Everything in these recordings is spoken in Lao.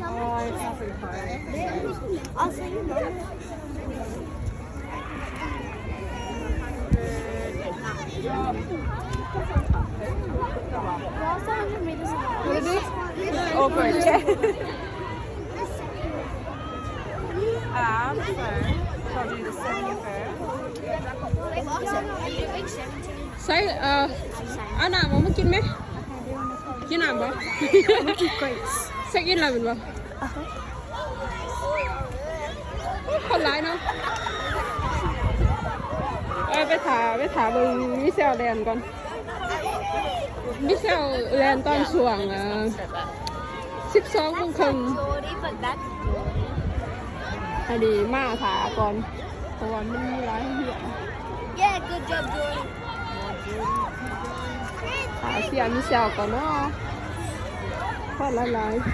Oh, it's not pretty far. I'll see you. We're also a hundred meters away. What is this? Oh, great. Ah, I'm sorry. Told you to send me first. ໃສ່ ເອີ ເອົານ້ຳອອກມາກິນແມ? ກິນນ້ຳບໍ່? ເມື່ອກີ້ grapes ເຊັກອິນແລ້ວແມ່ນບໍ່? ອ່າຮະ ໂອ້ ຄົນຫຼາຍເນາະ. ເອີ ໄປຖ້າ ໄປຖ້າເບິ່ງມິເຊວແລ່ນກ່ອນ. ມິເຊວແລ່ນຕອນຊ່ວງ ເອີ ສິບສອງໂມງເຄິ່ງ. ອັນນີ້ມາຖ້າກ່ອນ ເພາະວ່າມັນມີຫຼາຍໂຮງຮຽນ. Yeah, good job, Jordan. ຖ້າເຊຍມິເຊວກ່ອນເນາະ ຄົນຫຼາຍໆ.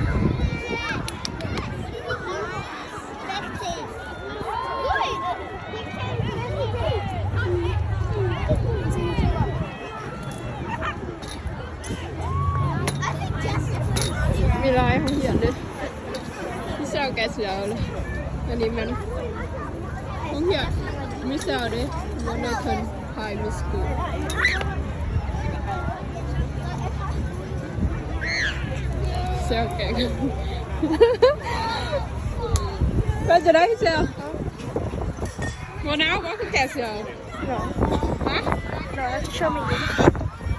ມີຫຼາຍໂຮງຮຽນເດ້. ມິເຊວແກະເສື້ອເອົາເລີຍ. ອັນນີ້ແມ່ນໂຮງຮຽນມິເຊວເດ້ Northern Primary School. ເຊວແກະ ເປັນຈັ່ງໃດເຊວ? ບໍ່ໜາວບໍ່? ຄືແກະເສື້ອ? No. ຮະ? No, that's show me.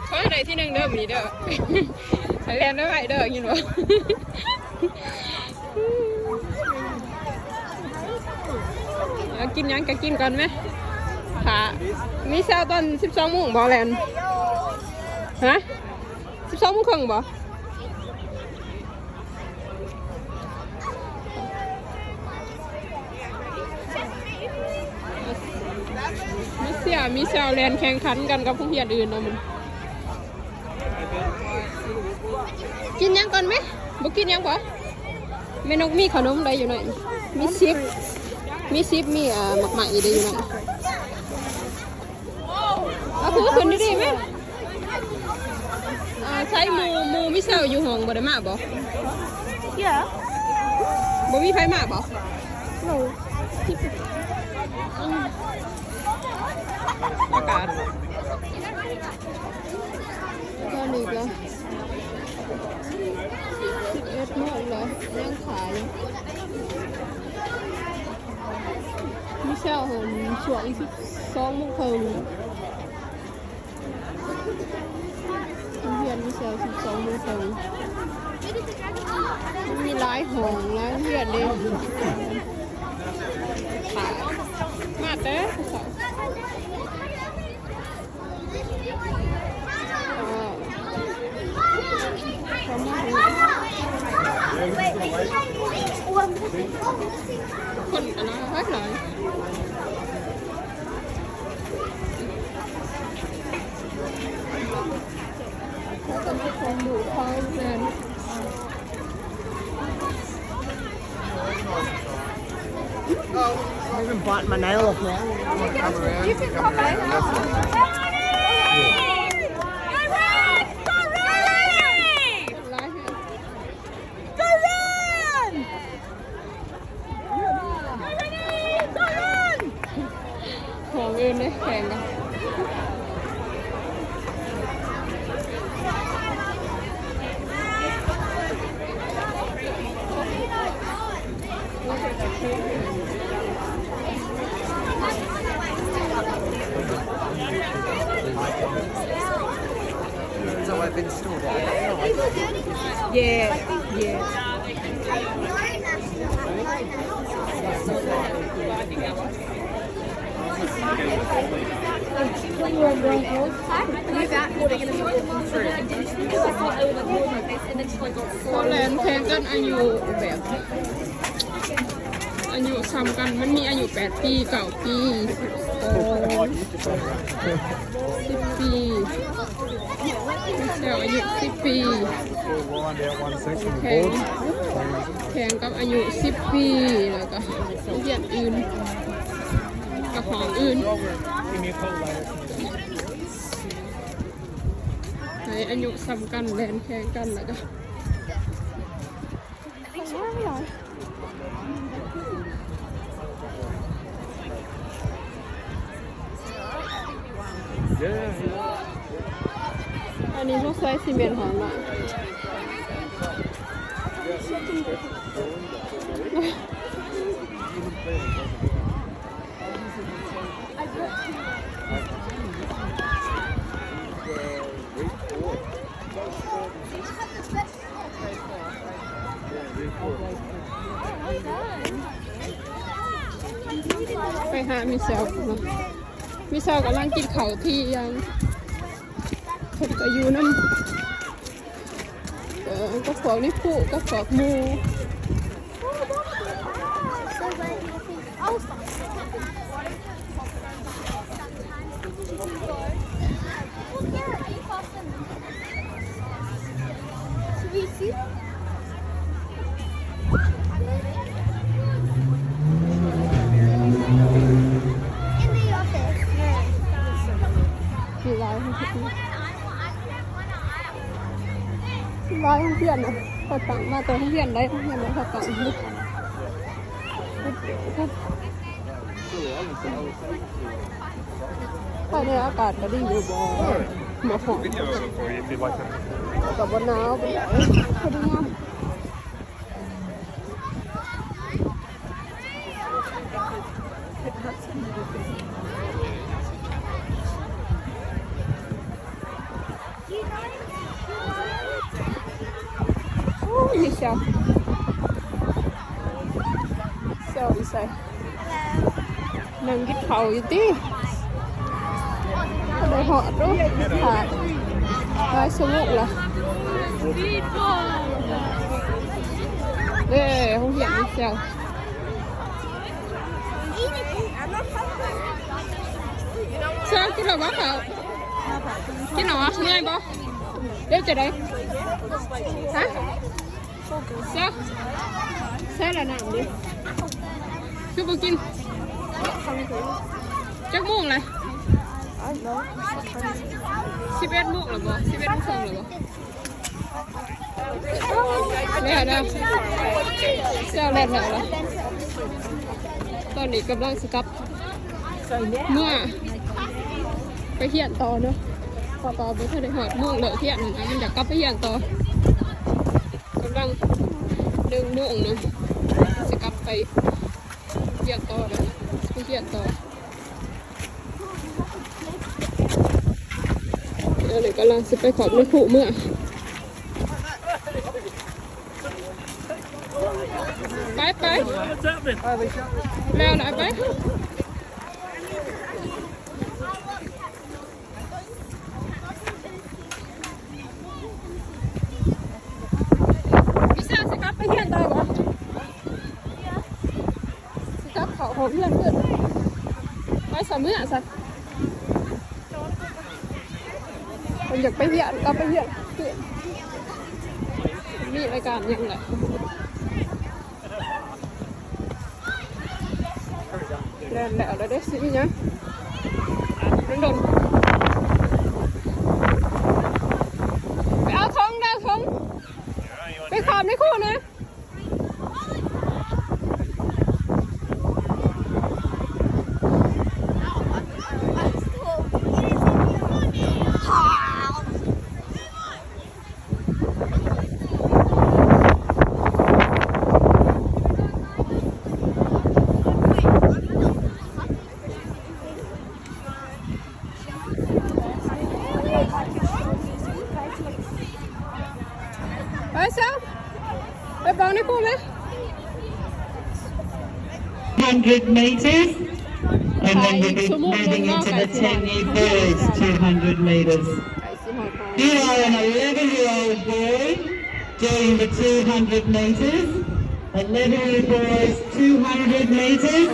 ຂໍໃຫ້ໄດ້ທີໜຶ່ງເດີມື້ນີ້ເດີ. ໃຫ້ແລ່ນໄວໆເດີ ຍິນບໍ່? ເອົາ ກິນຫຍັງກະກິນກ່ອນແມ. ຖ້າມີເຊວຕອນສິບສອງໂມງບໍ່ແລ່ນ? ຮະ? ສິບສອງໂມງເຄິ່ງບໍ່? ມາເຊຍມີແຊວແລ່ນແຂ່ງຂັນກັນກັບໂຮງຮຽນອື່ນເນາະ. ມັນ ກິນຫຍັງກ່ອນແມ? ບໍ່ກິນຫຍັງບໍ່? ແມ່ນົກມີຂະໜົມໃດຢູ່ໃນ? ມີຊິບ ມີຊິບ ມີ ເອີ ໝາກໄມ້ໄດ້ຢູ່ໃນ. ເອົາ ຖືຂຶ້ນດີໆແມ. ເອີ ໃສໝູ່ ໝູ່ມິເຊວຢູ່ຫ້ອງບໍ່ໄດ້ມາບໍ່? Yeah. ບໍ່ມີໃຜມາບໍ່? No. ອາກາດ ຕອນນີ້ກະສິບເອັດໂມງແລ້ວ ຍັງຂາຍຢູ່. ມີແຊວຫົນຊ່ວງສິບສອງໂມງເຄິ່ງ. ໂຮງຮຽນມີແຊວສິບສອງໂມງເຄິ່ງ. ມັນມີຫຼາຍຫ້ອງ ຫຼາຍໂຮງຮຽນເດ້. ມາເດີຜູ້ສາວ. ຄົນກະຫຼາຍຫຼາຍ. ເຂົາກະມາຂອງດູເຂົາແມ່ນ. I even bite my nail off now. You can come back. Go run! Go run! Go run! ຂອງອື່ນເດ້ ແຂ່ງກັນ. It's a weapon store there. Yeah, yeah. Poland ແຂ່ງກັນອາຍຸແບບ ອາຍຸສ່ຳກັນ ມັນມີອາຍຸແປດປີ ເກົ້າປີ ສິບສອງ ສິບປີ ມີແຊວອາຍຸສິບປີ ແຂ່ງ ແຂ່ງກັບອາຍຸສິບປີ ແລ້ວກະໂຮງຮຽນອື່ນ ກະຫ້ອງອື່ນ. ໃຫ້ ອາຍຸສ່ຳກັນ ແລ່ນແຂ່ງກັນ ແລ້ວກໍ ອັນນີ້ສົງໄສຊິແມ່ນຂອງຫຼານ. These have the best ໄປຫາມິເຊວເນາະ ມິເຊວກຳລັງກິນເຂົ້າທ່ຽງ ເພິ່ນກໍຢູ່ນຳ ເອີ ກັບພວກໃນຄຸ ກັບພວກໝູ່. Should we see? In the office. ຫຼາຍໂຮງຮຽນນະ ເຂົາຕັ້ງມາແຕ່ໂຮງຮຽນໃດ ໂຮງຮຽນໃດເຂົາຕັ້ງຢູ່. ພາຍໃນອາກາດກໍດີຢູ່ ບໍ່ ບໍ່ຮ້ອນ ກໍບໍ່ໜາວປານໃດ ພໍດີງາມ. ໂອ້ຍ ມີຊາວ ຊາວຢູ່ໃສ? ນັ່ງກິນເຂົ້າຢູ່ຕິ ບໍ່ໄດ້ຮອດ ໂອ້ຍ ຖ້າຫຼາຍຊົ່ວໂມງລະ. ເດ້ ໂຮງຮຽນມີຊາວ. ຊາວ ກິນແລ້ວບໍ່ເຂົ້າ? ກິນແລ້ວບໍ່? ເມື່ອຍບໍ່? ເຮັດຈັ່ງໃດ? ຮະ? ຊາວ ໃສ່ລະນ້ຳເດ້ ຄືບໍ່ກິນ? ຈັກໂມງລະ? ສິບເອັດໂມງແລ້ວບໍ່? ສິບເອັດໂມງເຄິ່ງແລ້ວບໍ່? ແລ້ວນະ ເຈົ້າແລ່ນແລ້ວລະ ຕອນນີ້ກຳລັງຊິກັບເມືອໄປຮຽນຕໍ່ເນາະ ເພາະວ່າບໍ່ທັນໄດ້ຮອດໂມງເລີກຮຽນນະ ມັນຢາກກັບໄປຮຽນຕໍ່ ກຳລັງໜຶ່ງໂມງເນາະ ຊິກັບໄປຮຽນຕໍ່ແລ້ວ ໄປຮຽນຕໍ່. ອັນນີ້ກຳລັງຊິໄປຂອບໃນຄຸເມືອ ໄປ ໄປ ແລ້ວລະ ໄປ. ວິຊາຊິກັບໄປຮຽນຕໍ່ບໍ່? ຊິກັບເຂົ້າຫ້ອງຮຽນຂຶ້ນ ໄປຊະ ເມືອຊະ ເພິ່ນຢາກໄປຮຽນ ກັບໄປຮຽນ ມີລາຍການຫຍັງແຫຼະ ແລ່ນແລ້ວລະເດ້ ຊິມີຫຍັງ ດົນໆ ໄປເອົາຖົງເດີ ຖົງ ໄປຂອບໃນຄູນະ. What's up? ໄປບອກນາຍຄູແມະ. Hundred meters, and then we'll be moving into the ten-year boys two hundred meters. Here are an eleven-year-old boy doing the two hundred meters. Eleven-year-old boys, two hundred meters.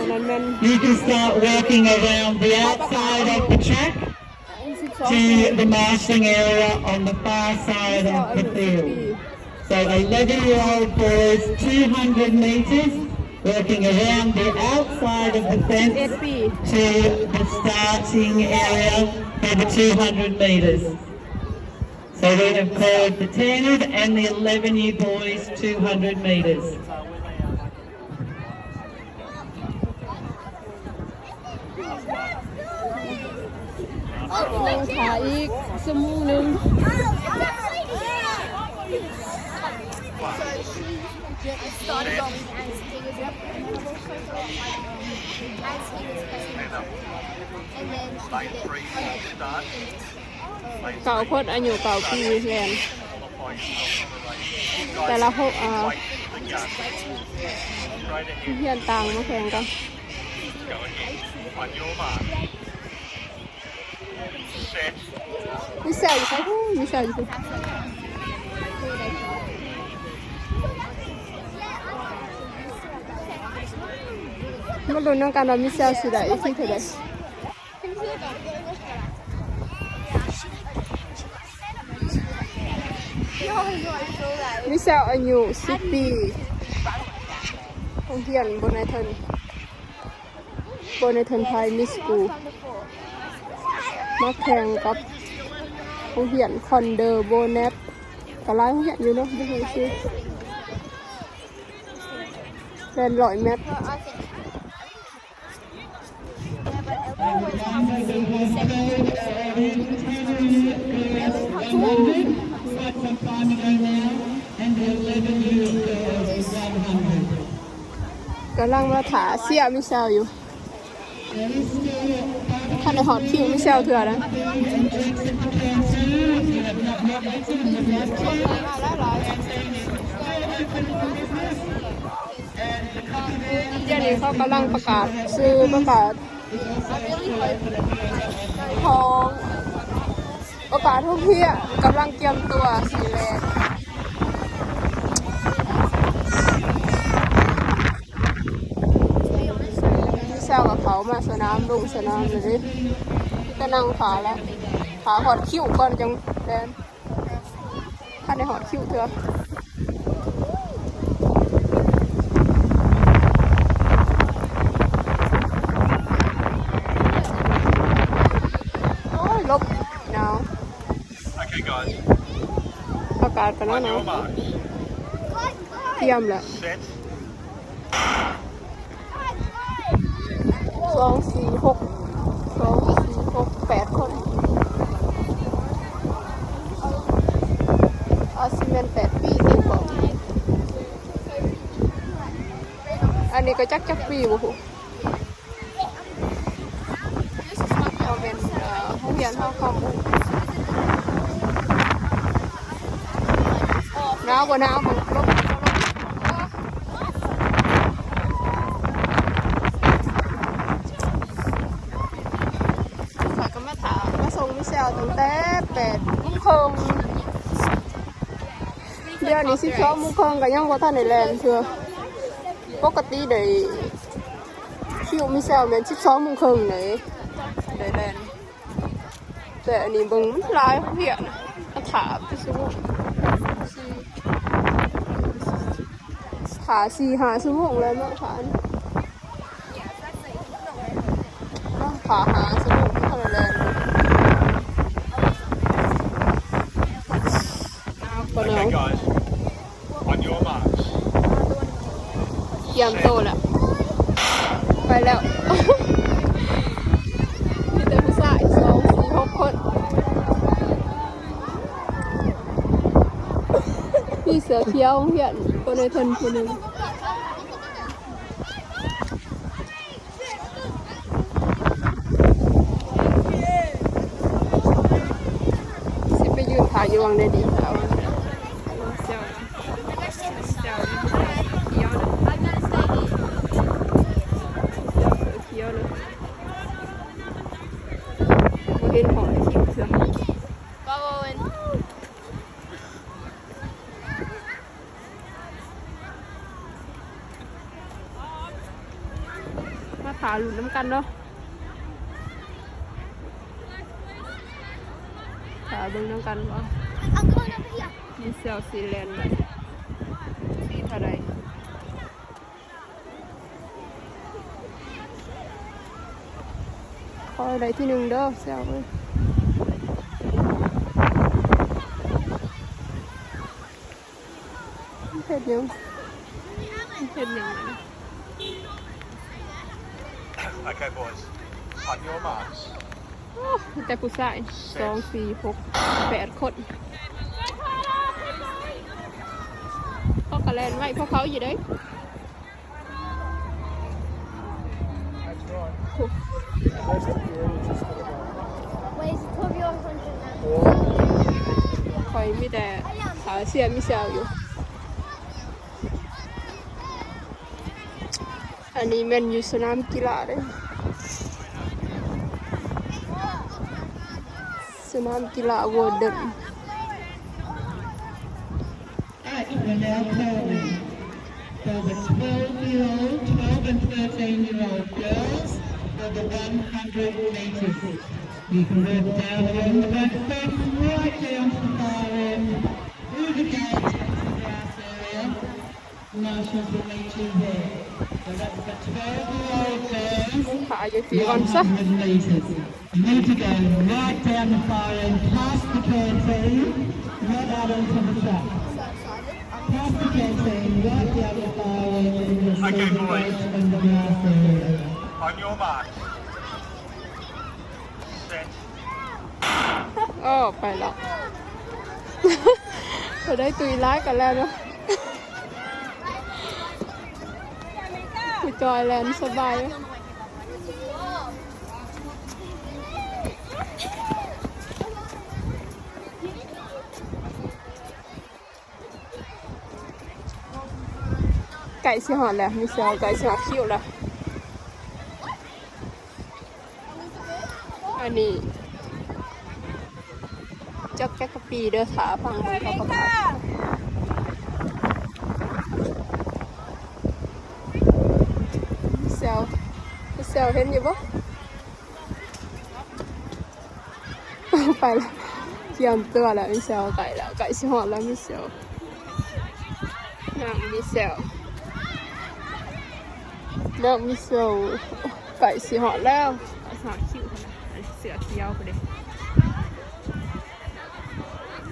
You can start walking around the outside of the track to the marshalling area on the far side of the field. So eleven-year-old boys, two hundred meters, walking around the outside of the fence to the starting area for the two hundred meters. So we have called the ten and the eleven year boys two hundred metres. ຖ້າອີກຊົ່ວໂມງໜຶ່ງ. As he was pressing, as he was pressing, and then he did it. ເກົ້າຄົນ ອາຍຸເກົ້າປີແລ່ນ ແຕ່ລະຫົກ ອ່າ ຮຽນຕ່າງມາແຂ່ງກັນ. On your mark. Set. ມິເຊວຢູ່ໃສ? ໂອ້ ມິເຊວຢູ່ພຸ້ນ. ມາລຸ້ນນຳກັນວ່າມິເຊວຊິໄດ້ທີ່ເທົ່າໃດ. ມິເຊວອາຍຸສິບປີ ໂຮງຮຽນ Bonneton Bonneton Primary School ມາແຂ່ງກັບໂຮງຮຽນ Condell Bonnet ກໍຫຼາຍໂຮງຮຽນຢູ່ເນາະ ບໍ່ຮູ້ຊື່ ແລ່ນຮ້ອຍແມັດ. And the eleven year girls one hundred. ກຳລັງມາຖ້າເຊຍມິເຊວຢູ່ ທັນໄດ້ຮອດຄິວມິເຊວເທື່ອນະ. ດຽວນີ້ເຂົາກຳລັງປະກາດຊື່ ປະກາດຂອງ ປະກາດໂຮງຮຽນ ກຳລັງກຽມຕົວຊິແລ່ນ. ເຊົ້າກໍເຂົ້າມາສະໜາມ ລົງສະໜາມແລ້ວເດ້ ກໍນັ່ງຖ້າແລ້ວ ຖ້າຮອດຄິວກ່ອນຈັ່ງແລ່ນ. ທັນໄດ້ຮອດຄິວເທື່ອ. ໂອ້ຍ ຫຼົບ ໜາວ. Okay, guys. ອາກາດກໍໜາວ. On your marks. ຕຽມແລ້ວ. Set. ສອງ ສີ່ ຫົກ ສອງ ສີ່ ຫົກ ແປດຄົນ ອາດຊິແມ່ນແປດປີ ເດັກບໍ່. ອັນນີ້ກໍຈັກ ຈັກປີບໍ່ຮູ້. ເຮົາເປັນ ເອີ ໂຮງຮຽນເຮົາຄວາມຮູ້ ໜາວບໍ່ໜາວ ເບິ່ງລົມ ຂ້ອຍກໍມາຖ້າ ມາສົ່ງມິເຊວຕັ້ງແຕ່ແປດໂມງເຄິ່ງ ດຽວນີ້ສິບສອງໂມງເຄິ່ງກໍຍັງບໍ່ທັນໄດ້ແລ່ນເທື່ອ. ປົກກະຕິໄດ້ ຄິວມິເຊວແມ່ນສິບສອງໂມງເຄິ່ງເດ້ ໄດ້ແລ່ນ ແຕ່ອັນນີ້ເບິ່ງມັນຫຼາຍເວຍ ຖ້າໄປສູ່ ຖ້າສີ່ຫ້າຊົ່ວໂມງແລ້ວເນາະ ຖ້າອັນ ຖ້າຫ້າຊົ່ວໂມງເທົ່ານັ້ນແຫຼະ. Okay, guys. On your marks. ກຽມໂຕແລ້ວ ໄປແລ້ວ ມີແຕ່ຜູ້ຊາຍ ສອງ ສີ່ ຫົກຄົນ ມີເສື້ອຂຽວໂຮງຮຽນ Bonneton ຜູ້ໜຶ່ງ. ຊິໄປຢືນຖ້າຢູ່ຫວ່າງໃດດີ ເອົາ ເຈົ້າ ເຈົ້າ ຂຽວນະ ຂຽວນະ ບໍ່ເຫັນຫອຍຄິວເທື່ອ. ມາຖ້າລຸ້ນນຳກັນເນາະ ຖ້າເບິ່ງນຳກັນວ່າ I'm going over here. ມີເຊວຊີແລນ ທີ່ເທົ່າໃດ. ຂໍໃຫ້ໄດ້ທີໜຶ່ງເດີ ແຊວເອີຍ. ເຮັດຫຍັງ? ເຮັດຫຍັງ? Okay, boys. On your marks. ໂອ້ ມີແຕ່ຜູ້ຊາຍ Set. ສອງ ສີ່ ຫົກ ແປດຄົນ. ເຂົາກະແລ່ນໄວພວກເຂົາຢູ່ເດ້. Where's the twelve-year-old hunter now? ຂ້ອຍມີແຕ່ ເອີ ເຊຍມີແຊວຢູ່. ອັນນີ້ແມ່ນຢູ່ສະໜາມກິລາເດ້ ສະໜາມກິລາ Warden. Right, we're now calling for the twelve-year-old, twelve and thirteen-year-old girls for the one hundred meters. You can walk down along the back fence, right down to the far end, through the gate into the grass area. Marshals will meet you there. So that's the twelve-year-old girls, ຖ້າຢູ່ທີ່ກ່ອນຊະ one hundred meters. You need to go right down the far end, past the canteen, not out onto the track. Past the canteen, right down the far end, and you'll see the gate and the grass area. On your mark. Set. ໂອ້ ໄປແລ້ວ. ບໍ່ໄດ້ຕຸຍຫຼາຍກັນແລ້ວເນາະ. ຜູ້ຈ່ອຍແລ່ນສະບາຍ. ໃກ້ຊິຮອດແລ້ວ ມີແຊວ ໃກ້ຊິຮອດຄິວແລ້ວ. ອັນນີ້ຈັກ ຈັກກະປີເດີ ຖ້າຟັງເບິ່ງເຂົາປະກາດ. ແຊວ ແຊວເຫັນຢູ່ບໍ່? ໄປແລ້ວ ກຽມຕົວແລ້ວ ມີແຊວ ໃກ້ແລ້ວ ໃກ້ຊິຮອດແລ້ວ ມີແຊວ ນາງມີແຊວ ນາງມີແຊວ ໃກ້ຊິຮອດແລ້ວ ໃກ້ຊິຮອດຄິວພຸ້ນນະ. ອັນເສື້ອຂຽວພຸ້ນເດ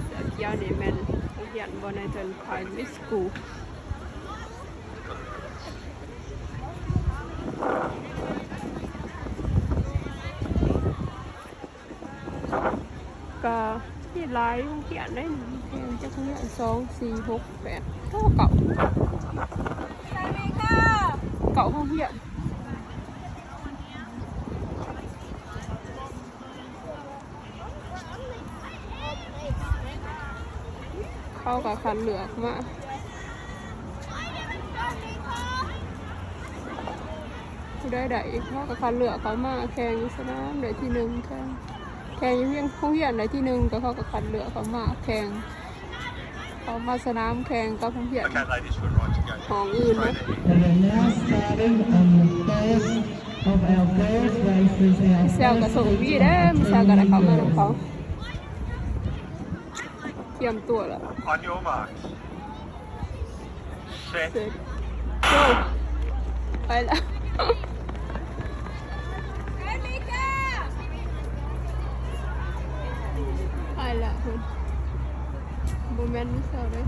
ເສື້ອຂຽວນີ້ແມ່ນໂຮງຮຽນ Bonneton Primary School. ກະມີຫຼາຍໂຮງຮຽນເດ້ ແມ່ນຈັກໂຮງຮຽນ ສອງ ສີ່ ຫົກ ແປດ ໂອ້ ເກົ້າ ເກົ້າໂຮງຮຽນ. ເຂົາກະຄັດເລືອກມາ ຜູ້ໃດໄດ້ ເຂົາກະຄັດເລືອກເຂົ້າມາແຂ່ງຢູ່ສະໜາມ ໄດ້ທີໜຶ່ງ ແຂ່ງ ແຂ່ງຢູ່ໂຮງຮຽນໄດ້ທີໜຶ່ງ ກະເຂົາກະຄັດເລືອກເຂົ້າມາແຂ່ງ ເຂົ້າມາສະໜາມແຂ່ງກັບໂຮງຮຽນ ຫ້ອງອື່ນເນາະ. We're now starting on the first of our girls races, our first ແຊວກະໂຊກດີເດ້ ແຊວກະໄດ້ເຂົ້າມານຳເຂົາ. ກຽມຕົວແລ້ວ On your marks. Set. Set. Go. ໄປແລ້ວ ໄປແລ້ວພຸ້ນ ບໍ່ແມ່ນມີແຊວເດ້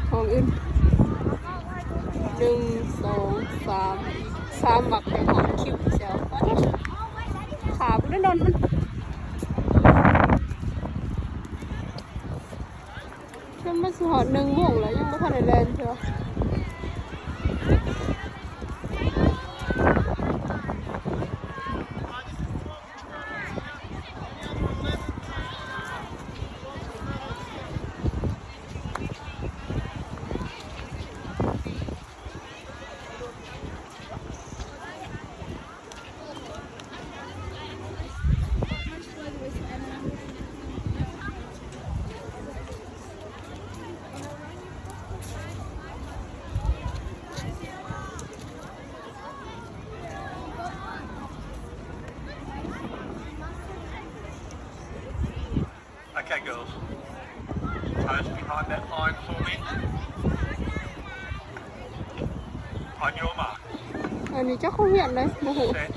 ຫ້ອງອື່ນ. ໜຶ່ງ ສອງ ສາມ ສາມໝັກແຕ່ຮອດຄິວແຊວ ຖ້າຜູ້ໃດດົນ ມັນ ຈົນມາຊິຮອດໜຶ່ງໂມງແລ້ວ ຍັງບໍ່ທັນໄດ້ແລ່ນເທື່ອ. Okay, girls. Post behind that line for me. On your mark. ອັນນີ້ຈັກໂຮງຮຽນໃດ ບໍ່ຮູ້. Set.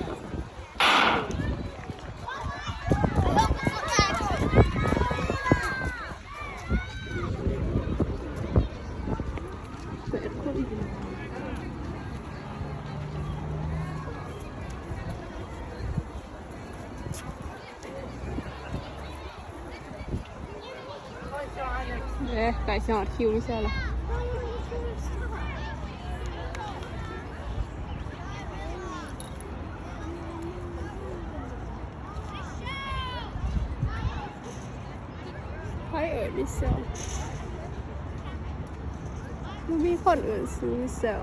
ເອີ ໃກ້ຊິຮອດຄິວມິເຊວແລ້ວ. ໃຜເອີ້ນມິເຊວ? ບໍ່ມີຄົນເອີ້ນຊື່ມິເຊວ.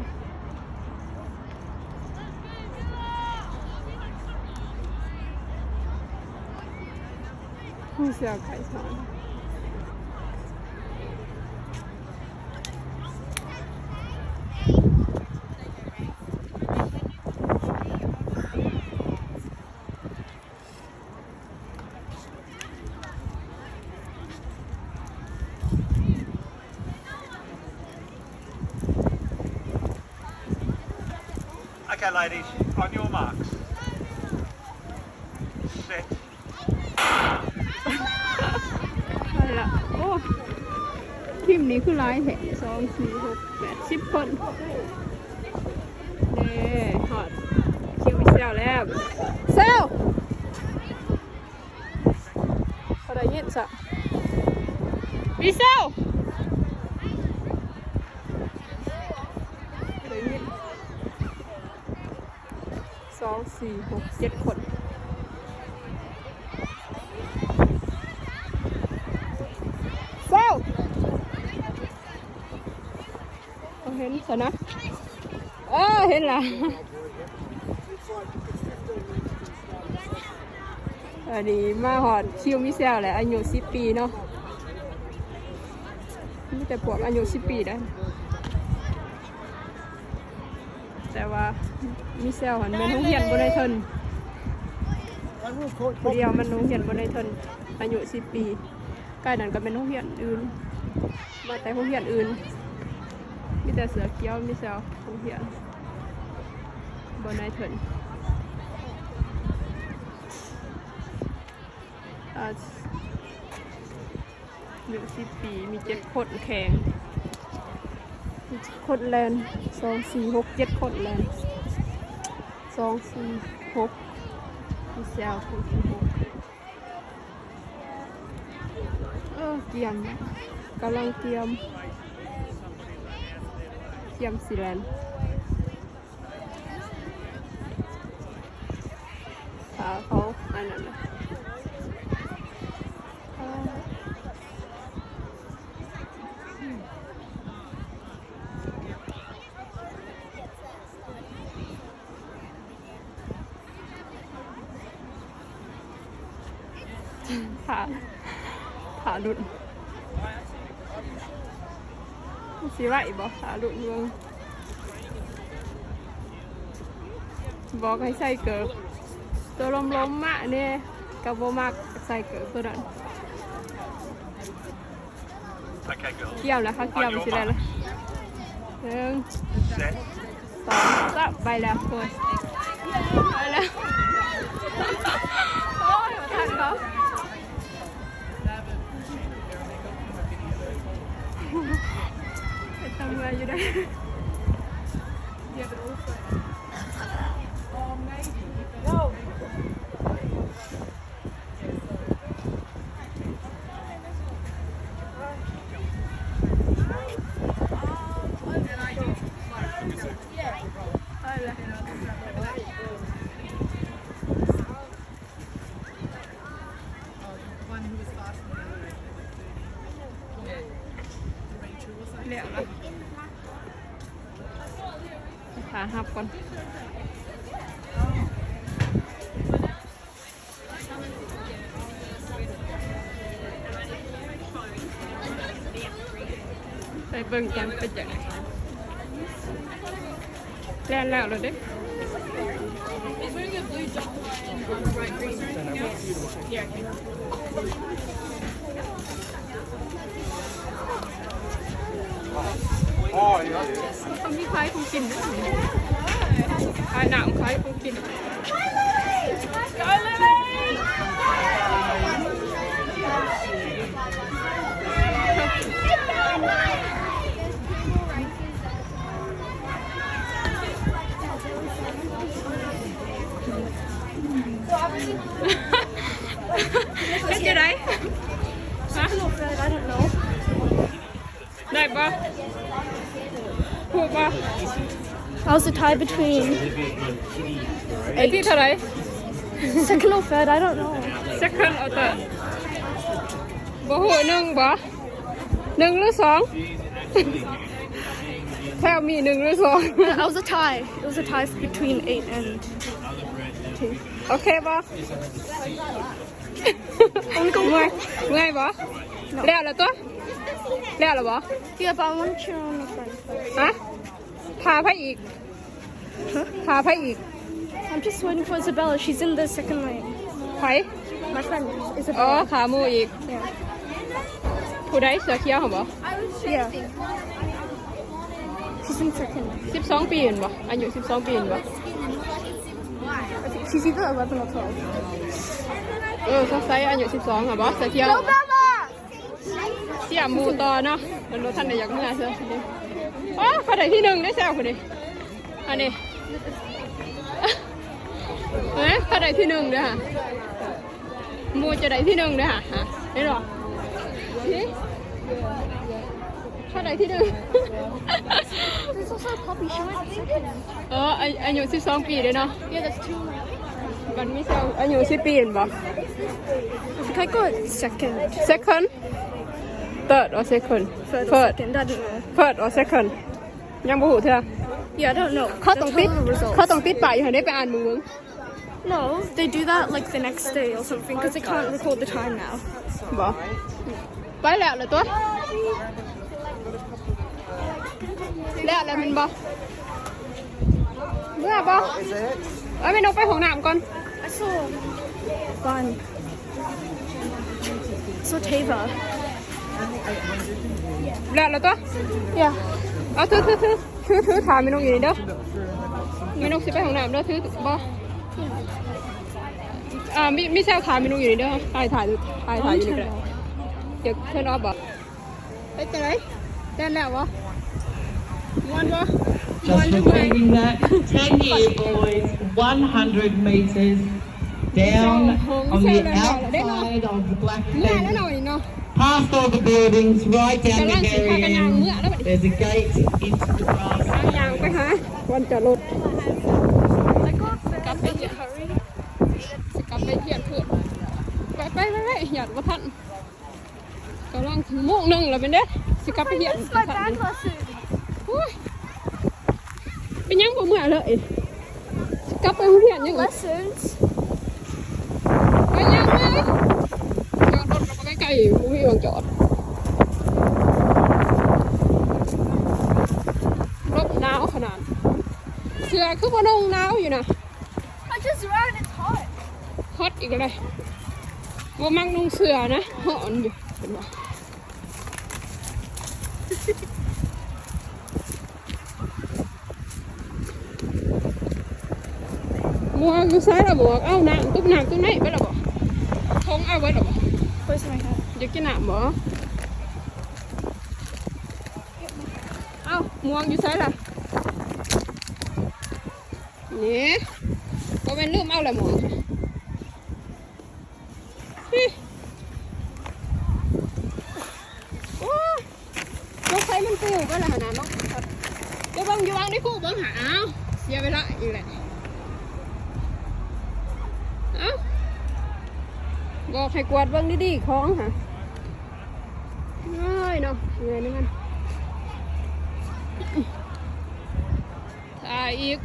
ມີເສື້ອໄກ່ທອດ. Okay, ladies, on your marks. Set. ເອົາລະ ໂອ້ ທີມນີ້ຄືຫຼາຍແທ້ ສອງ ສີ່ ຫົກ ແປດ ສິບຄົນ. ເດ້ ຮອດຄິວມິເຊວແລ້ວ. ເຊວ ບໍ່ໄດ້ຍິນຊະ. ມິເຊວ ບໍ່ໄດ້ຍິນ. ສອງ ສີ່ ຫົກ ເຈັດຄົນ. ເຊວ ບໍ່ເຫັນຊະນະ. ເອີ ເຫັນລະ. ອັນນີ້ມາຮອດຄິວມິເຊວແລ້ວ ອາຍຸສິບປີເນາະ. ມີແຕ່ພວກອາຍຸສິບປີໄດ໋. ແຕ່ວ່າມິເຊວຫັ້ນແມ່ນໂຮງຮຽນບໍ່ໄດ້ເທິນ ຜູ້ດຽວມັນໂຮງຮຽນບໍ່ໄດ້ເທິນ ອາຍຸສິບປີ. ໃກ້ນັ້ນກໍແມ່ນໂຮງຮຽນອື່ນ ມາແຕ່ໂຮງຮຽນອື່ນ. ມີແຕ່ເສື້ອຂຽວ ມີແຕ່ໂຮງຮຽນບໍ່ໄດ້ເທິນ. ອາຍຸສິບປີ ມີເຈັດຄົນແຂ່ງ ມີເຈັດຄົນແລ່ນ ສອງ ສີ່ ຫົກ ເຈັດຄົນແລ່ນ ສອງ ສີ່ ຫົກ ມີແຊວ ສອງ ສີ່ ຫົກ. ເອີ ກຽມ ກຳລັງກຽມ ກຽມຊິແລ່ນ. ຖ້າເຂົາອັນນັ້ນນະ ຖ້າ ຖ້າລຸ້ນ ຊິໄຫວບໍ່? ຖ້າລຸ້ນເບິ່ງ. ບອກໃຫ້ໃສ່ເກີບ ໂຕລົມໆມາແດ່ ກໍບໍ່ມັກໃສ່ເກີບໂຕນັ້ນ. ກຽມແລ້ວ ເຂົາກຽມຊິແລ້ວລະ. ໜຶ່ງ ສອງ ສາມ ໄປແລ້ວ. ໂອ້ຍ ໄປແລ້ວ. ໂອ້ຍ ບໍ່ທັນເຂົາ. ເປັນຕາເມື່ອຍຢູ່ເດ້. ແລ້ວລະ ຖ້າຮັບກ່ອນ. ໄປເບິ່ງກັນເປັນຈັ່ງໃດ. ແລ່ນແລ້ວເລີຍເດ້. ເຂົາມີຂາຍຂອງກິນເດ້ ຂາຍນ້ຳ ຂາຍຂອງກິນ. ເຮັດຈັ່ງໃດ? ຮະ? ສະຫຼຸບເລີຍ I don't know. ຮູ້ບໍ່? I was a tie between ໄອ້ທີ່ເທົ່າໃດ? Second or third, I don't know. Second or third? ບໍ່ຮູ້ ໜຶ່ງບໍ່? ໜຶ່ງຫຼືສອງ? Tell me ໜຶ່ງຫຼືສອງ? I was a tie. It was a tie between eight and two. ໂອເຄບໍ່? ເມື່ອຍ ເມື່ອຍບໍ່? ແລ້ວລະຕົວະ? ແລ້ວລະບໍ່? Yeah, but I wanna cheer on my friend first. ຮະ? ຖ້າໃຜອີກ? ຖ້າໃຜອີກ? I'm just waiting for Isabella. She's in the second lane. ໃຜ? My friend ອໍ Isabella. ຖ້າໝູ່ອີກ. Yeah. ຜູ້ໃດ? ເສື້ອຂຽວຫັ້ນບໍ່? Yeah. She's in second. ສິບສອງປີແມ່ນບໍ່? ອາຍຸສິບສອງປີແມ່ນບໍ່? I think she's either eleven or twelve. ເອີ ສົງໄສອາຍຸສິບສອງຫັ້ນບໍ່? ເສື້ອຂຽວ. ເຊຍໝູ່ຕໍ່ເນາະ ມັນບໍ່ທັນໄດ້ຢາກເມືອເທື່ອ. ອໍ ເຂົາໄດ້ທີໜຶ່ງເດ້ແຊວຜູ້ນີ້ ອັນນີ້ ເອີ ເຂົາໄດ້ທີໜຶ່ງເດ້ ໝູ່ຈະໄດ້ທີໜຶ່ງເດ້ ເຫັນບໍ່? ເຂົາໄດ້ທີໜຶ່ງ. There's also a puppy. She went second. ເອີ ອາ ອາຍຸສິບສອງປີເດ້ເນາະ. Yeah, that's two. ບັດມີແຊວອາຍຸສິບປີແມ່ນບໍ່? I think I got second. Second? Third or second? Third or second, I don't know. Third or second? ຍັງບໍ່ຮູ້ເທື່ອ. Yeah, I don't know. ເຂົາຕ້ອງຕິດ ເຂົາຕ້ອງຕິດປ້າຍຢູ່ຫັ້ນເດ້ ໄປອ່ານເບິ່ງ. No, they do that, like, the next day or something, 'cause they can't record the time now. ບໍ່? ໄປແລ້ວລະຕົວະ. ແລ້ວລະແມ່ນບໍ່? ເມື່ອບໍ່? ເອີ ແມ່ນົກໄປຫ້ອງນ້ຳກ່ອນ. I saw one. I saw Tava. ແລ້ວລະຕົວະ. Yeah. ເອົາ ຖື ຖື ຖື ຖື ຖາມແມ່ນົກຢູ່ນີ້ເດີ. ແມ່ນົກຊິໄປຫ້ອງນ້ຳເດີ. ຖືບໍ່? ອ່າ ມີ ມີແຊວຖາມແມ່ນົກຢູ່ນີ້ເດີ. ຖ່າຍ ຖ່າຍ ຖ່າຍ ຖ່າຍຢູ່ນີ້ກໍໄດ້. ເດີ ເທີນອອບບໍ່? ເປັນຈັ່ງໃດ? ແລ່ນແລ້ວບໍ່? ມ່ວນບໍ່? ມ່ວນ Just repeating that, ten year boys, one hundred meters down on the outside of the black fence, past all the buildings, right down the very end. There's a gate into the grass. ຍ່າງໄປຫາບ່ອນຈອດລົດ. ກັບໄປຮຽນ ຊິກັບໄປຮຽນພຸ້ນ. ໄປ ໄປ ໄປ ໄປ ຢ້ານບໍ່ທັນ. ກຳລັງໂມງໜຶ່ງແລ້ວແມ່ນເດ້ ຊິກັບໄປຮຽນ. ໂອ້ຍ ເປັນຫຍັງບໍ່ເມືອເລີຍ? ຊິກັບໄປໂຮງຮຽນຫຍັງ? Lessons. ໄປຍ່າງມາ ຈອດລົດໄປໃກ້ໆ ບໍ່ມີບ່ອນຈອດ. ລົມໜາວຂະໜາດ ເສື້ອຄືບໍ່ນຸ່ງ ໜາວຢູ່ນະ. I just ran, it's hot. ຮອດອີກແລ້ວ ບໍ່ມັກນຸ່ງເສື້ອນະ ຮ້ອນຢູ່. ໝວກຢູ່ໃສລະໝວກ? ເອົານ້ຳ ຕຸກນ້ຳ ຕຸກໄນໄປລະບໍ່? ຖົງເອົາເບິດລະບໍ່? Where's my hat? ຢາກກິນນ້ຳບໍ່? ເອົ້າ ໝວກຢູ່ໃສລະ? ນີ້ ບໍ່ແມ່ນລືມເອົາລະໝວກ. ໂອ້ ລົດໄຟມັນປິວໄປລະຫັ້ນນະເນາະ. ໄປເບິ່ງຢູ່ວັງໃນຄູເບິ່ງຫາ. ອ້າວ ເສຍເວລາອີກແລ້ວ. ເອົ້າ ບອກໃຫ້ກວດເບິ່ງດີໆ ຂອງຫາ. ເອີຍເນາະ ເມື່ອຍນຳມັນ. ຖ່າຍອີກ.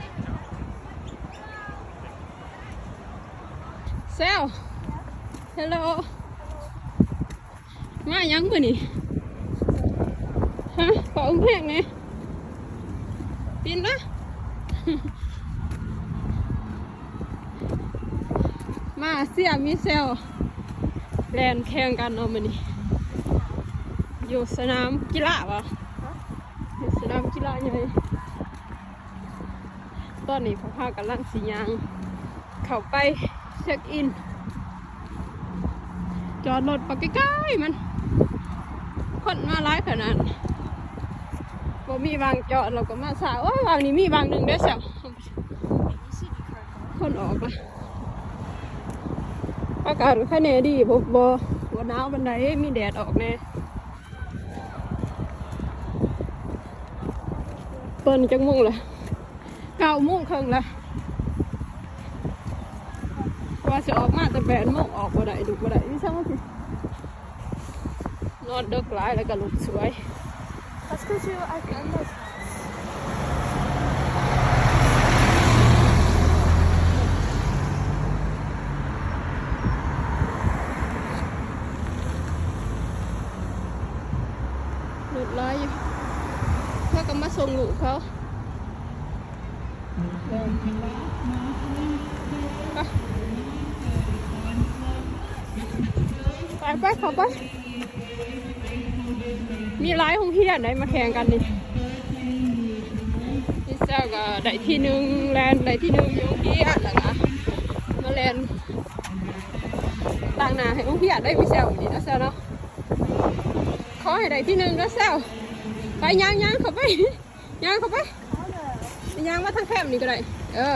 ແຊວ ເຮລໂລ ມາຫຍັງມື້ນີ້? ຮະ ຂໍອຸມແຮງແດ່. ປິ່ນນະ. ມາເຊຍມີແຊວ ແລ່ນແຂ່ງກັນເນາະມື້ນີ້ ຢູ່ສະໜາມກິລາບໍ? ຢູ່ສະໜາມກິລາໃຫຍ່. ຕອນນີ້ພວກເຮົາກຳລັງຊິຍ່າງເຂົ້າໄປເຊັກອິນ ຈອດລົດປະໄກໆ ມັນ ຄົນມາຫຼາຍຂະໜາດ ບໍ່ມີວາງຈອດ ເຮົາກໍມາຊ້າ. ໂອ້ຍ ວາງນີ້ມີວາງໜຶ່ງເດ້ແຊວ ຄົນອອກລະ. ອາກາດກໍຄະແນດີ ບໍ່ ບໍ່ ບໍ່ໜາວປານໃດ ມີແດດອອກແດ່. ຕອນນີ້ຈັກໂມງລະ? ເກົ້າໂມງເຄິ່ງລະ. ວ່າຊິອອກມາແຕ່ແປດໂມງ ອອກບໍ່ໄດ້ ລຸກບໍ່ໄດ້. ນີ້ຊັ້ນວ່າຊິ ນອນເດິກຫຼາຍ ແລ້ວກໍລຸກສວຍ. Let's go to our grandma's house. ລົດຫຼາຍຢູ່. ເຂົາກໍມາສົ່ງລູກເຂົາ. ໄປ ໄປ ເຂົ້າໄປ. ມີຫຼາຍໂຮງຮຽນໃດມາແຂ່ງກັນນີ້. ມິເຊວກໍໄດ້ທີໜຶ່ງ ແລ່ນໄດ້ທີໜຶ່ງຢູ່ໂຮງຮຽນ ແລ້ວກໍມາແລ່ນຕາງໜ້າໃຫ້ໂຮງຮຽນໄດ້ ມິເຊວ ມື້ນີ້ເນາະ ເຊວເນາະ. ຂໍໃຫ້ໄດ້ທີໜຶ່ງເດີ ເຊວ. ໄປ ຍ່າງໆ ເຂົ້າໄປ. ຍ່າງເຂົ້າໄປ ຍ່າງມາທາງແຄມນີ້ກໍໄດ້. ເອີ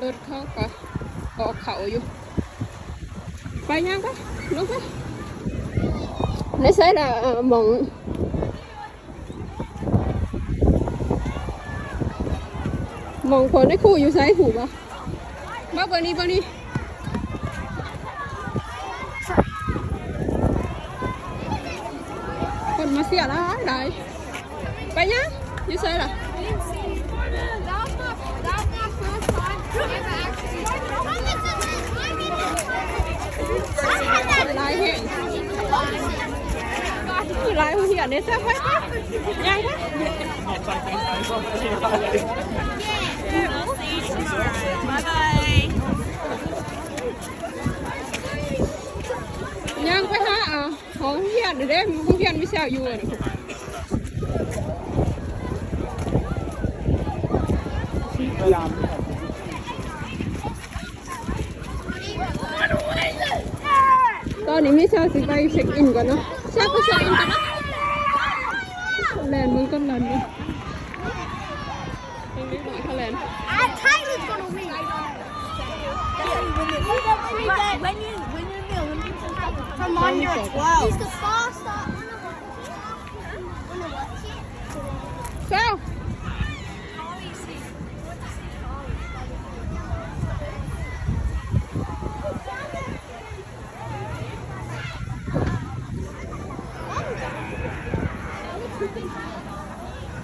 ລົດເຂົາກໍອອກເຂົ້າຢູ່. ໄປ ຍ່າງໄປ ລົງໄປ. ໃນໃສລະ ເອີ ໝ່ອງ ໝ່ອງຂອງນາຍຄູຢູ່ໃສ ຮູ້ບໍ່? ມາເບິ່ງນີ້ ເບິ່ງນີ້ ຄົນມາເຊຍຫຼາຍໆ. ໄປຫຍັງ? ຢູ່ໃສລະ? ຄົນຫຼາຍແຮງ. ຫຼາຍໂຮງຮຽນເດ້. ໄປ ໄປ ຍ່າງໄປ. ຍ່າງໄປຫາ ເອົາ ຂອງໂຮງຮຽນເດ້ ໂຮງຮຽນມີແຊວຢູ່. ຕອນນີ້ມີແຊວຊິໄປເຊັກອິນກ່ອນເນາະ. ແຊວໄປເຊັກອິນກ່ອນເນາະ. ແລ່ນເບິ່ງກ່ອນ ແລ່ນເບິ່ງ. ເດັກນ້ອຍເຂົາແລ່ນ. Tyler's gonna win. When you, when you, when you, come on, you're twelve. He's the faster. ແຊວ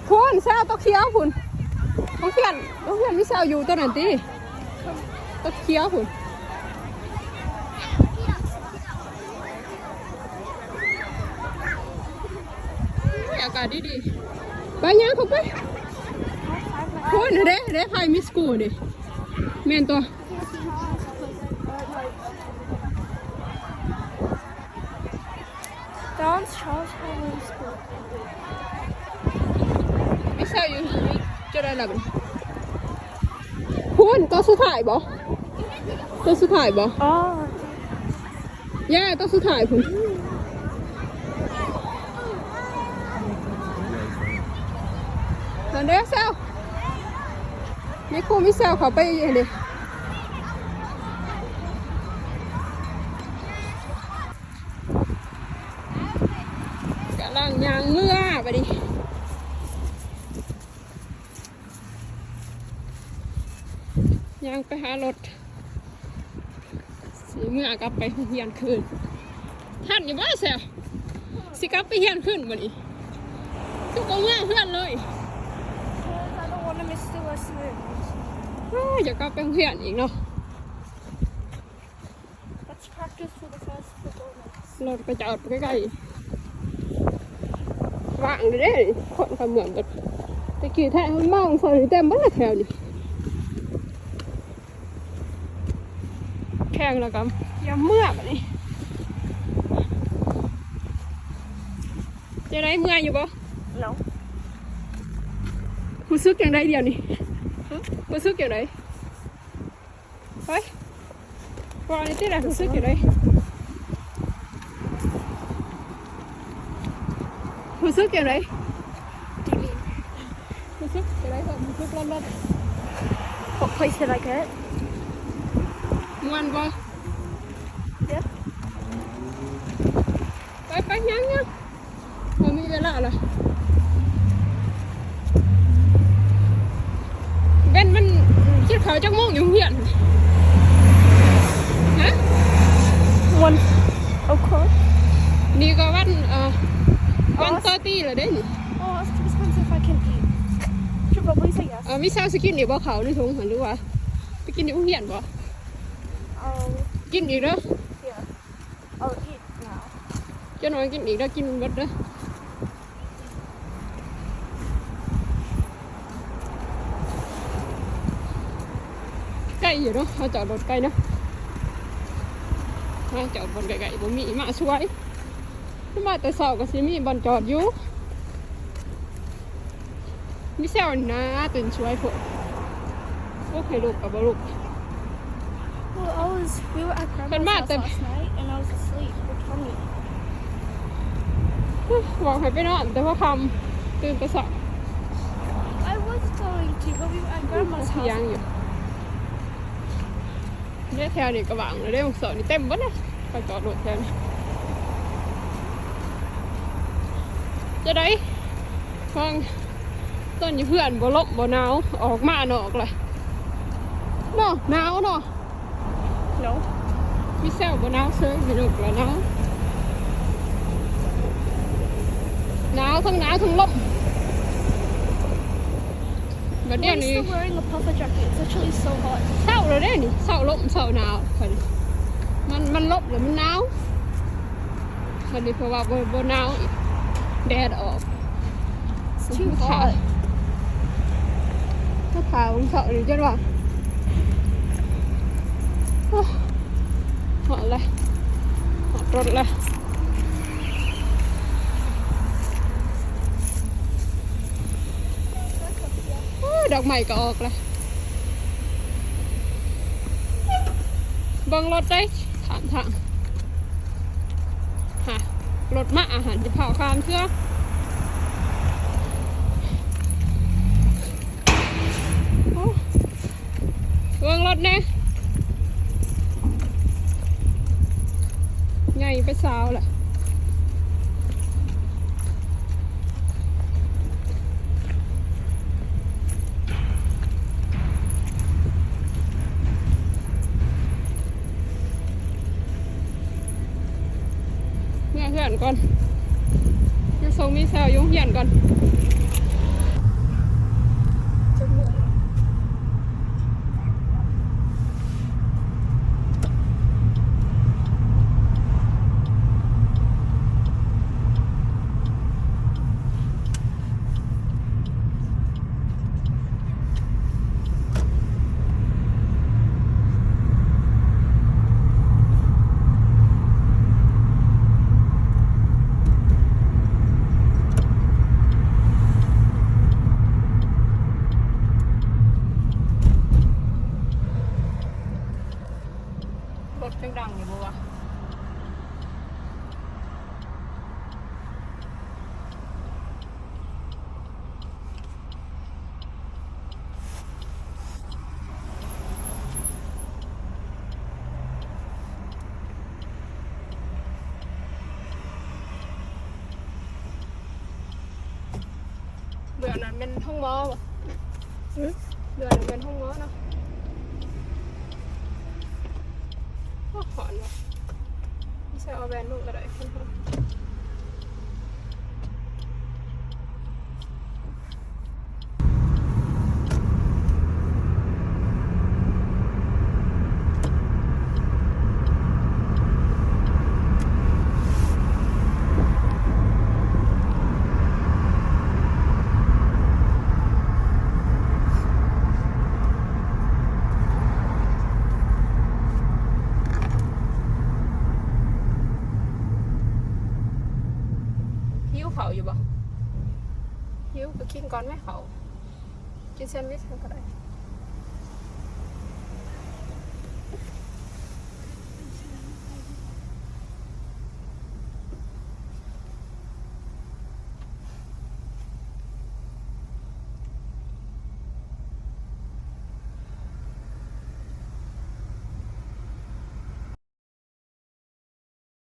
ພຸ້ນ ແຊວໂຕຂຽວພຸ້ນ. ໂຮງຮຽນ ໂຮງຮຽນມີແຊວຢູ່ໂຕນັ້ນຕິ ໂຕຂຽວພຸ້ນ. ໂອ້ຍ ອາກາດດີໆ. ໄປ ຍ່າງເຂົ້າໄປ. ພຸ້ນເດ້ ເດ້ ໄພມີສະກູເດ້. ແມ່ນຕົວະ. ດອນຊາລສ ໄພມີສະກູ. ມີແຊວຢູ່ ຢູ່ຈຸດໃດລະບັດນີ້? ພຸ້ນ ໂຕສຸດທ້າຍບໍ່? ໂຕສຸດທ້າຍບໍ່? ອໍ ເຢ້ ໂຕສຸດທ້າຍພຸ້ນ. ນັ້ນເດ້ແຊວ ມີຄູມີແຊວເຂົ້າໄປເດ້. ກຳລັງຍ່າງເມືອບັດນີ້. ຍ່າງໄປຫາລົດ ຊິເມືອກັບໄປໂຮງຮຽນຄືນ. ທັນຢູ່ບໍ່ແຊວ? ຊິກັບໄປຮຽນຄືນບັດນີ້ ຄືບໍ່ເມືອເຮືອນເລີຍ? ໂອ້ຍ ຢາກກັບໄປໂຮງຮຽນອີກເນາະ. Let's practice for the first football match. ລົດໄປຈອດໃກ້ໆ ວ່າງເດ້ ຄົນເຂົ້າເມືອງເບິດ. ແຕ່ກີ້ແທ້ມັນມອງເພິ່ນເຕັມເບິດແຖວນີ້. ແຂ່ງແລ້ວກໍຢ່າເມືອບັດນີ້. ຈັ່ງໃດ ເມື່ອຍຢູ່ບໍ່? No. ຮູ້ສຶກຈັ່ງໃດດຽວນີ້? ຫຶ? ຮູ້ສຶກຈັ່ງໃດ? ເຮີ້ຍ ວ່ານີ້ຕິລະ ຮູ້ສຶກຈັ່ງໃດ? ຮູ້ສຶກຈັ່ງໃດ? ຮູ້ສຶກຈັ່ງໃດ? ຮູ້ສຶກຮ້ອນໆ. What place did I get? ມ່ວນບໍ່? Yeah. ໄປ ໄປ ຍ່າງໆ. ບໍ່ມີເວລາລະ. ເຂົ້າຈັກໂມງຢູ່ໂຮງຮຽນ? ຮະ? One o'clock. ນີ້ກໍວັນ ເອີ ວັນເຕີຕີແລ້ວເດ້ນີ້. Oh, it's too expensive. I can eat. Should probably say yes. ເອີ ມີຊາວຊິກິນອີກບໍ່ ເຂົ້າໃນຖົງຫັ້ນ ຫຼືວ່າໄປກິນຢູ່ໂຮງຮຽນບໍ່? ເອົາ ກິນອີກເດີ. Yeah. I'll eat now. ເຈົ້ານ້ອຍກິນອີກເດີ ກິນເບິດເດີ. ໃກ້ຢູ່ເນາະ ເຮົາຈອດລົດໃກ້ເນາະ ເຮົາຈອດບ່ອນໃກ້ໆ ບໍ່ມີ ມາສວຍ ມາແຕ່ເຊົ້າກໍຊິມີບ່ອນຈອດຢູ່. ມີແຊວນີ້ນາ ຕື່ນສວຍໂພດ. ໂອເຄ ລູກກໍບໍ່ລຸກ. Well, I was, we were at grandma's house last night and I was asleep with Tommy. ບອກໃຫ້ໄປນອນແຕ່ຫົວຄ່ຳ ຕື່ນແຕ່ເຊົ້າ. I was going to, but we were at grandma's house. ຍັງຢູ່. ເດ້ ແຖວນີ້ກໍວ່າງແລ້ວເດ້ ມື້ເຊົ້ານີ້ເຕັມເບິດເດ້ ໄປຈອດລົດແຖວນີ້. ຈະໄດ້ຟັງ ຕອນຢູ່ເຮືອນບໍ່ລົມບໍ່ໜາວ ອອກມານອກລະເນາະ ໜາວເນາະ. ເນາະ ມີແຊວບໍ່ໜາວເຊີຍ ມີລູກລະໜາວ ໜາວ ທັງໜາວທັງລົມ. ບັດດຽວນີ້ Why are you still wearing a puffer jacket? It's actually so hot. ເຊົາແລ້ວເດ້ນີ້ ເຊົາລົມເຊົາໜາວ ມັນ ມັນລົມແລ້ວມັນໜາວ. ບັດນີ້ເພາະວ່າບໍ່ ບໍ່ໜາວອີກ ແດດອອກ. It's too hot. ຖ້າຂາວຂອງເຂົານີ້ຈົນວ່າ ໂອ້ ຮອດແລ້ວ ຮອດລົດແລ້ວ. ໂອ້ ດອກໄມ້ກໍອອກແລ້ວ ເບິ່ງລົດເດ້ ຂ້າມທາງ ຮະ ລົດມາ ອາຫານຈະເຜົາຂ້າມເທື່ອ. ໂອ້ ເບິ່ງລົດແດ່ ໃຫຍ່ໄປຊາວລະ. ເມືອເຮືອນກ່ອນ ມາສົ່ງມີແຊວຢູ່ໂຮງຮຽນກ່ອນ. ລົດຍັງດັງຢູ່ບໍ່ວະ? ເບື້ອງນັ້ນແມ່ນໂຮງໝໍບໍ່? ຫື? ເບື້ອງນັ້ນແມ່ນໂຮງໝໍເນາະ. ໂອ້ ຮ້ອນວ່ະ. ໃສ່ເອົາແວ່ນລົງກໍໄດ້. ຫິວເຂົ້າຢູ່ບໍ່? ຫິວກໍກິນກ່ອນແມະເຂົ້າ. ກິນແຊນວິຊກໍໄດ້.